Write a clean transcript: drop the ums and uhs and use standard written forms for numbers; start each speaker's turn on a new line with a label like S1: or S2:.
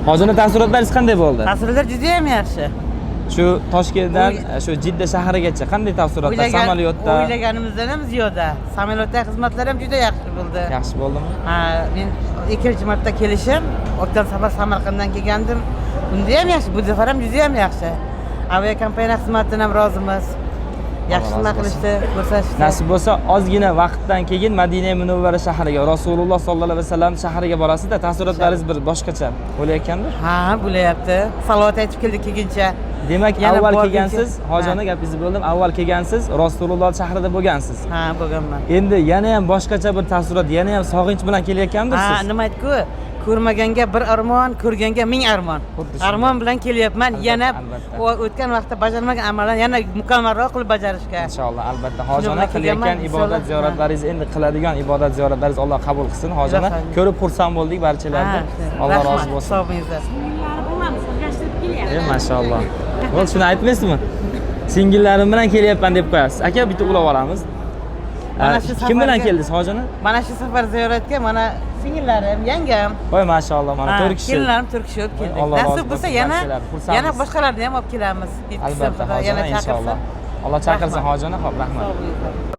S1: Hojini, taassurotlaringiz qanday bo'ldi?
S2: Taassurotlar juda ham yaxshi.
S1: Shu Toshkentdan shu Jidda shahrigacha qanday taassurotlar? Samolyotda
S2: O'ylaganimizdan ham ziyoda. Samolyotda xizmatlar ham juda yaxshi bo'ldi.
S1: Yaxshi bo'ldimi?
S2: Ha, men ikkinchi marta kelishim. O'tgan safar Samarqanddan kelgandim. Unda ham yaxshi, bu safar ham juda ham yaxshi. Aviakompaniya xizmatidan ham rozimiz. Yaxshi
S1: Alloh
S2: xizmat
S1: rozi bo'lsin.
S2: qilishdi, ko'rsatishdi.
S1: Nasib bo'lsa, ozgina vaqtdan keyin Madina Munavvara shahriga, Rasululloh sollallohu alayhi vasallam shahriga borasizda, taassurotlaringiz bir boshqacha bo'layotgandir.
S2: Ha, bo'layapti. Salovat aytib keldik kelguncha.
S1: Demak,
S2: Yana
S1: avval
S2: borguncha-
S1: kelgansiz, hojona,
S2: Ha.
S1: gapingizni bo'ldim. Avval kelgansiz, Rasululloh shahrida bo'lgansiz.
S2: Ha, bo'lganman.
S1: Endi yana ham boshqacha bir taassurot, yana ham sog'inch bilan kelayotgandirsiz.
S2: Ha, nima aytku? Ko'rmaganga bir armon, ko'rganga ming armon.
S1: Xuddi shunday.
S2: Armon bilan kelyapman.
S1: Albatta,
S2: Yana
S1: albatta.
S2: O'tgan vaqtda bajarmagan amallarni yana mukammalroq qilib bajarishga.
S1: Inshaalloh, albatta, hojona,
S2: bilan
S1: qilayotgan
S2: kelganman,
S1: ibodat
S2: inshaalloh.
S1: ziyoratlaringiz, endi qiladigan ibodat ziyoratlaringiz Alloh qabul qilsin, hojona.
S2: Rahmat.
S1: Ko'rib xursand bo'ldik barchalarni.
S2: Ha,
S1: Alloh
S2: rahmat,
S1: rozi bo'lsin.
S2: Sog'ingizlar.
S1: E, mashalloh. Bo'ldi, shuni aytmaysizmi? Singillarim bilan kelyapman deb qo'yasiz. Aka, bitta ulab olamiz.
S2: Mana shu
S1: Kim bilan
S2: safarga-
S1: keldingiz, hojona?
S2: Mana shu safar ziyoratga mana singillarim, yangam,
S1: Voy, mashalloh, mana
S2: ha,
S1: 4 kishi.
S2: Kelinlarim 4 kishi olib keldik.
S1: Alloh rozi
S2: Nasib bo'lsa
S1: bo'lsin,
S2: yana
S1: barchalar. Xursandmiz.
S2: yana boshqalarni ham olib kelamiz. Yetkazsa
S1: Albatta,
S2: Xudo yana
S1: hojona,
S2: chaqirsa.
S1: inshaalloh. Alloh chaqirsin,
S2: Rahmat.
S1: hojona, xo'p, rahmat.
S2: Sog' bo'linglar.